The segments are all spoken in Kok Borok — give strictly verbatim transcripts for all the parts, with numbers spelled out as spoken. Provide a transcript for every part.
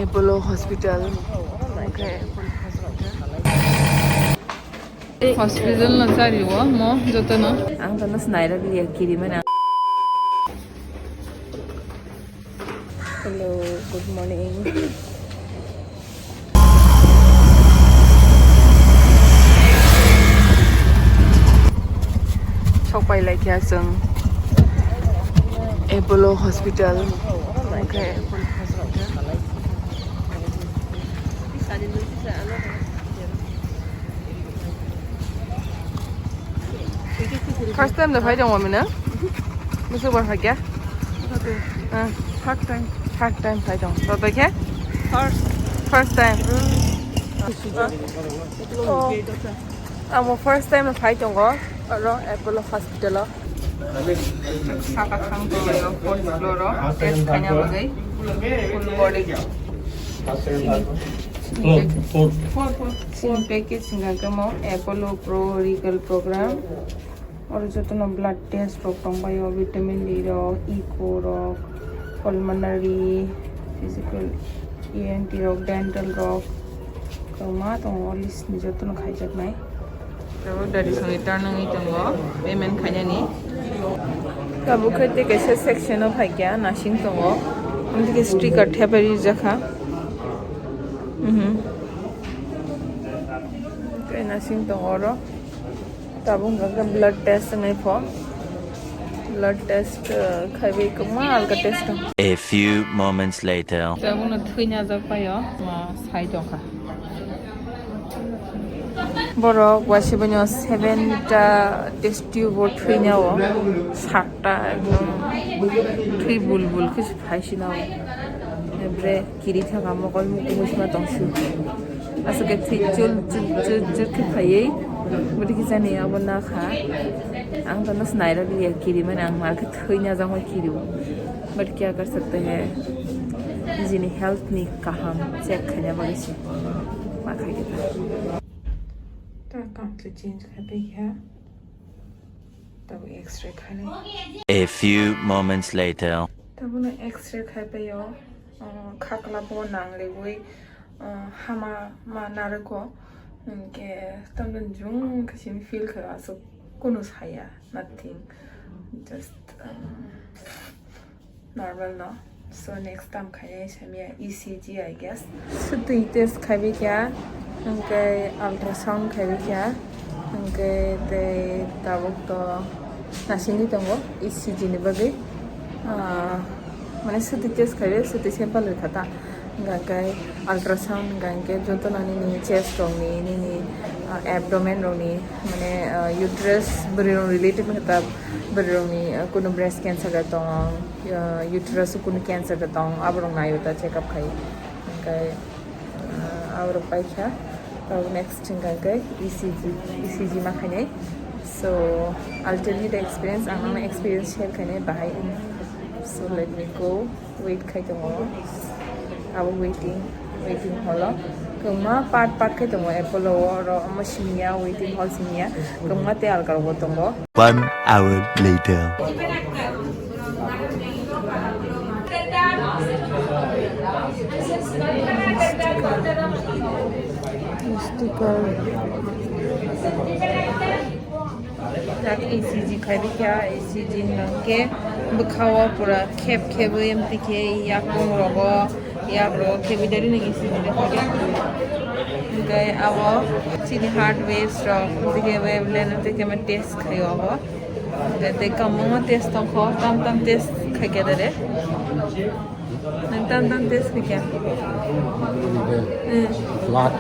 Apollo Hospital. Okay, Apollo Hospital. Hospital no chari o mo joto no. Ang to no sinai rok liya kiri mana. Hello, good morning. Sok pai lai kha chwng Apollo Hospital. Okay, Apollo Hospital. First time da phai tongo mino? Musu bar phai kya? Ah. Third time. Third time phai tongo. To to khe? First. First time. Oh. Amo first time phai tongo. Oro Apollo Hospital o. Saka thang tongo fourth floor o. Test khaina bagwi. Full body. Four, four. Full package hingka khe mo Apollo Pro Regal Program. Oro jotono blood test rok tongbaio, vitamin D rok, echo rok, pulmonary, physical, E N T rok, dental rok, kwbangma tongo, o list ni jotono khaijaknai. Tabuk dari songwi turn wngwi tongo, payment khainani. Tabuk khe tei kaisa section o phaikha, nasing tongo, amtwkhe sticker thepai rijakha. Mhm. Tei nasing tongo oro. Tabuk hwnkha khe blood test wngnai pho. Blood test, uh, khaiwi kwbangma alka test tong. A few moments later. Tabukno thwi najak paio, ma sai tongkha. Borok waisa baino seven ta test tube o thwinao, satta ekdom thwi bul bul khe phaisina o. Bre kiri thangkha mokol mukumusima tongsu. Aswk khe thwi chul chul chul chul khe phaiwi bwtwi khe chani abo nakha. Ang tono sinai rok liya kiri mani ang mar khe thwi najakma kiri o. But kya kar sakte hai, nijini health ni kaham check khaina bagwi se ma khai khe ta. Ta kam to change khai pai kha. Tabuk X-ray khainai. A few moments later. Tabukno X-ray khai paio, uh, khakla bo nang liwi, uh, hama ma narwgo, hinkhe tamni jung khe simi feel kha aswk kunu saya, nothing, just, um, normal no. So next time khainai samya E C G, I guess. Swtwi test khaibai kha, hwnkhe ultrasound khaibai kha, hwnkhe tei tabuk to nasingwi tongo E C G ni bagwi. Ah, mane swtwi test khaibai, swtwi sample rwkha ta. Hwnkhe ultrasound hwnkhe jotono nini chest rokni, nini, ah, abdomen rokni, mane, ah, uterus bwrwi rok related hwnkhe ta bwrwi rokni, ah, kunu breast cancer rok tongo, ah, uterus kunu cancer rok tongo, aborok naio ta check up khai. Hwnkhe, ah, aborok paikha. Tabuk next hwnkha khe E C G, E C G ma khainai. So, I'll tell you the experience, ang nangno experience share khainai bahai. So, let me go. Wait khai tongo. Abo waiting, waiting hall o. Kwbangma part part khai tongo Apollo o, oro omo siniya, waiting hall siniya. Kwbangma tei alka rogo tongo. One hour later. Sticker. Tak E C G khai bikha, E C G hwnkhe bwkhao pura khep khebwi, amtwi khe yakung rogo, yak rogo khebwi dari nang E C G khai khe. Hwnkhe abo chini heart waves rok, amtwi khe wavelength, amtwi khe test khaio abo. Hwnkhe tei kwbangma test tongkho, tam tam test khai khe dare. Nang tam tam test khaikha? Blood.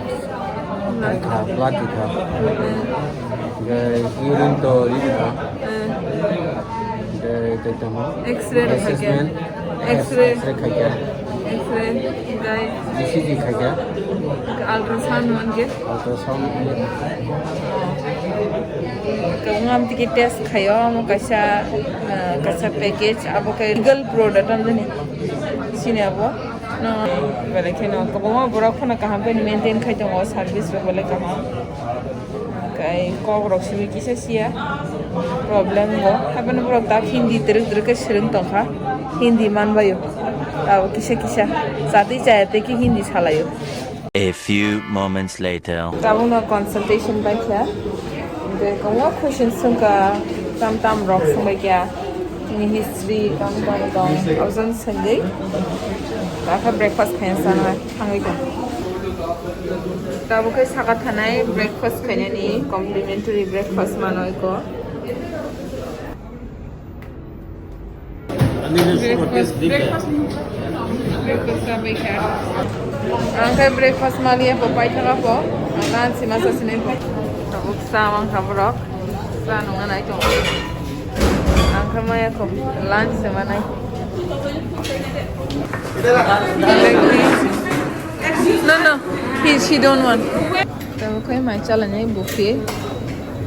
Blood. Kha, blood kha. Hmm. Hwnkhe urine to ri kha. Hmm. Hwnkhe tei tamo. X-ray khaikha? Assessment. X-ray. X-ray khaikha. X-ray, hwnkhe? E C G khaikha. Ultrasound hwnkhe? Ultrasound. Kwbangma amtwi khe test khaio, omo kaisa, ah, kaisa package, abo khe legal product, ang jani. Sini abo. No, belai kheno kwbangma borok phano kaham khe maintain khai tongo, service rok belai kaham. Kai kok rok simi kisa sia problem bo. Haibano borok tak Hindi twrwk twrwk khe swrwng tongkha. Hindi manbaio. Abo kisa kisa. Chatwi chaya tei khe Hindi salaio. A few moments later. Tabukno consultation bai kha. Hingke kongma question swngkha, tam tam rok swngbai kha. Ni history tam tam tong. Aboni swngwi. Dakha breakfast khaina sana thangwi tong. Tabuk khe saka thanai breakfast khainani complimentary breakfast mano iko. Breakfast, breakfast, breakfast sa bai kha. Ang khe breakfast maliya po, paithago po. Ang lunch ma sa sinai po. Tabuk sa mang kha borok. Sa nungna nai tong. Ang khe maya ko lunch se manai. No, no, he, she don't want. Tabuk khe mai chalani buffet.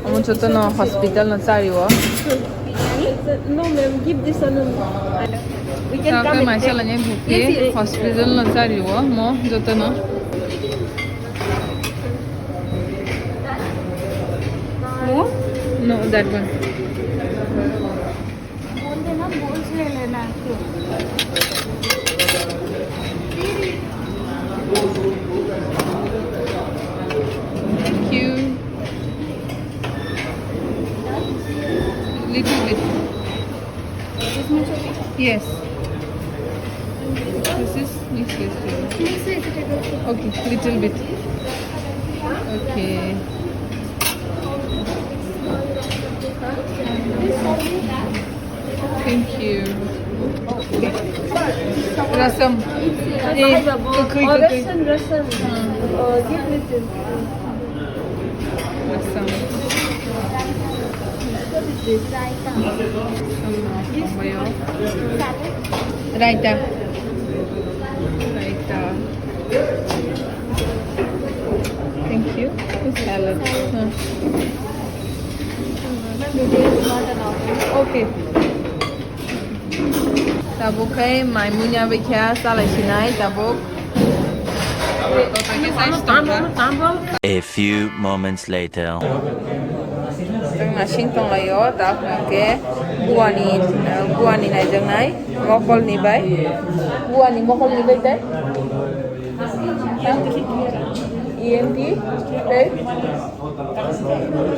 Omo jotono hospital no chario. No, ma'am, give this one. We can come and take. Tabuk khe mai chalani buffet, yes, yes, hospital no chario mo jotono. No, that one. बोल देना, बोल से लेना है। Thank you. Little bit. Yes. This is mix vegetable. Okay, little bit. Okay. Thank you. Rasam. Eh, kukui, kukui. Rasam, rasam. Hmm. Oh, give little. Rasam. Raita. Raita. Thank you. Salad. Hmm. Okay. Tabuk khe mai munya bai kha chalai sinai tabuk. A few moments later. Chwng nasing tonglaio, tabuk khe buani, buani naijaknai, mokolni bai. Buani mokolni bai tei? E N T tei?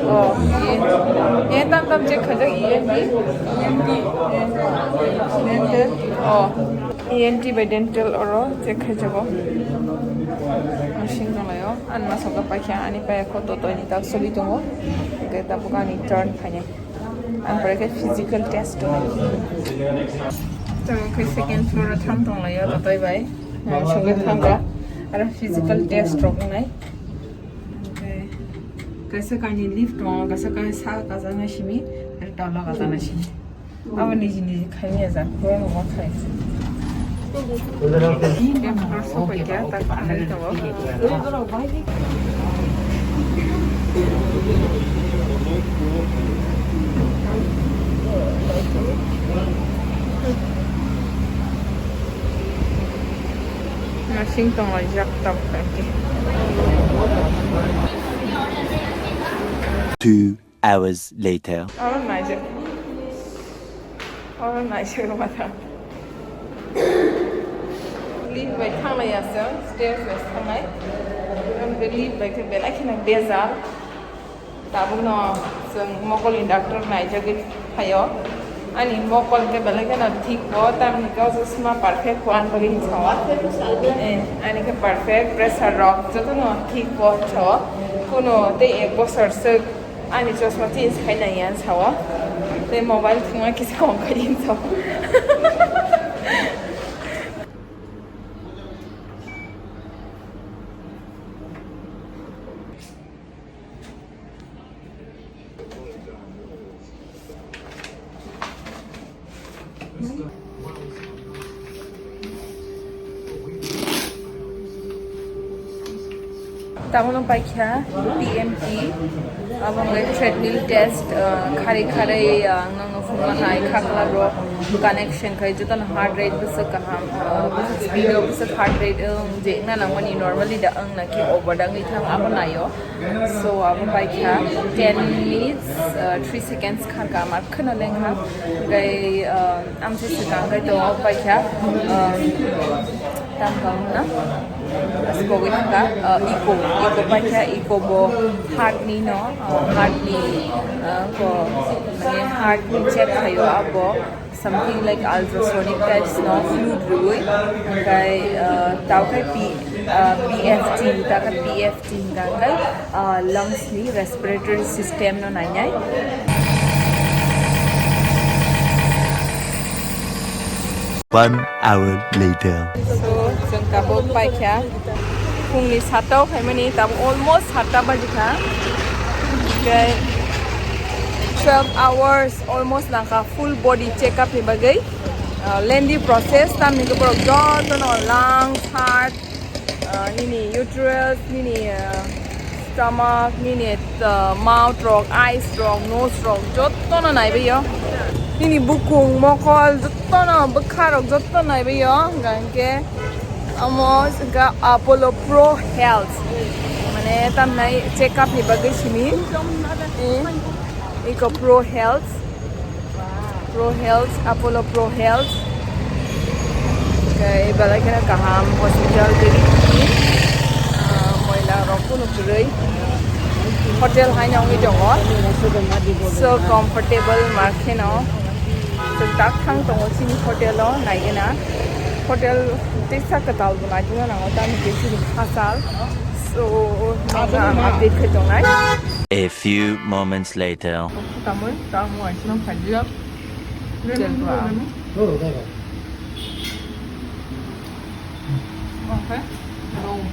Oh, e, e, tam tam check khaijak, E N T, dental, oh, E N T bai dental oro check khaijago. Machine tonglaio, ani masa khe paikha, ani paya kho totoi ni tak soli tongo, hingke tabuk ani turn phainai. Ang pore khe physical test tong. Tabuk khe second floor o thang tonglaio totoi bai, masa khe thangkha, aro physical test rok wngnai. Oke. Kaisa kainwi lift tongo, kaisa kainwi sa kajaknai simi, aro tola kajaknai simi. Abo niji niji khaimya jak, borok bo khai. Lift floor sopaikha, tak thangwi tongo. Nasing tonglaijak tabuk khe. Two hours later. Oro naijak. Oro naijak mata. Lift bai thanglaiya chwng, stairs bai thangnai. Oro lift bai khe belai kheno bejal. Tabukno chwng mokolni doctor naijagwi phaio. Ani mokol hwnkhe belai kheno thik bo, tamni khe o chosma perfect bo ani bagwi hinwi sao. Eh, ani khe perfect, pressure rok jotono thik bo hinwi sao. Kuno tei ek bosor swk ani chosma change khai nangya hinwi sao. Tei mobile thwngma kisa kong khai hinwi sao. Tabukno paikha T M T, abo wngkha treadmill test, ah, kharwi kharwi, ah, ang nokno phunukma hai khakla rok. Connection khai jotono heart rate bwswk kaham, uh, bwswk speed o bwswk heart rate wng je wngna nangmani, normally da wng na khe over da wngwi thang abo naio. So abo paikha ten minutes, uh, three seconds kha ka mar khwna lengkha. Tei, uh, amse swkang khai to paikha, uh, tam kauna asbogwi thangkha, uh, echo, echo paikha, echo bo heart ni no, uh, heart ni, uh, ko mane heart ni check khaio abo. Something like ultrasonic types no fluid rwi, hwnkhe, uh, tao khe P, uh, P F T, tao khe P F T hwnkha hwnkhe, uh, lungs ni respiratory system no nainai. One hour later. So, chwng tabuk paikha phungni sata o phaimani, tabuk almost sata baji kha. Hwnkhe twelve hours almost nangkha full body check up ni bagwi. Uh, lengthy process, tamni khe borok jotono lungs, heart, uh, nini uterus, nini, uh, stomach, nini, uh, mouth rok, eyes rok, nose rok jotono naibaio. Nini bukung, mokol jotono, bwkha rok jotono naibaio. Hwnkhe omo wngkha Apollo Pro Health, mane tamnai check up ni bagwi simi. Eh, iko Pro Health, Pro Health, Apollo Pro Health. Khe belai kheno kaham hospital, tei, ah, moila rok kunu kwrwi. Hotel haino wngwi tongo. So comfortable ma kheno. Chwng tak thang tongo chini hotel o, naigena. Hotel teisa kwtal bo naigena nango, tamni khe chini khachal. So, nokno ang update khai tongnai. A few moments later. Tamoi, tamo ang sino phaijak. Hotel tura. Okay. Room.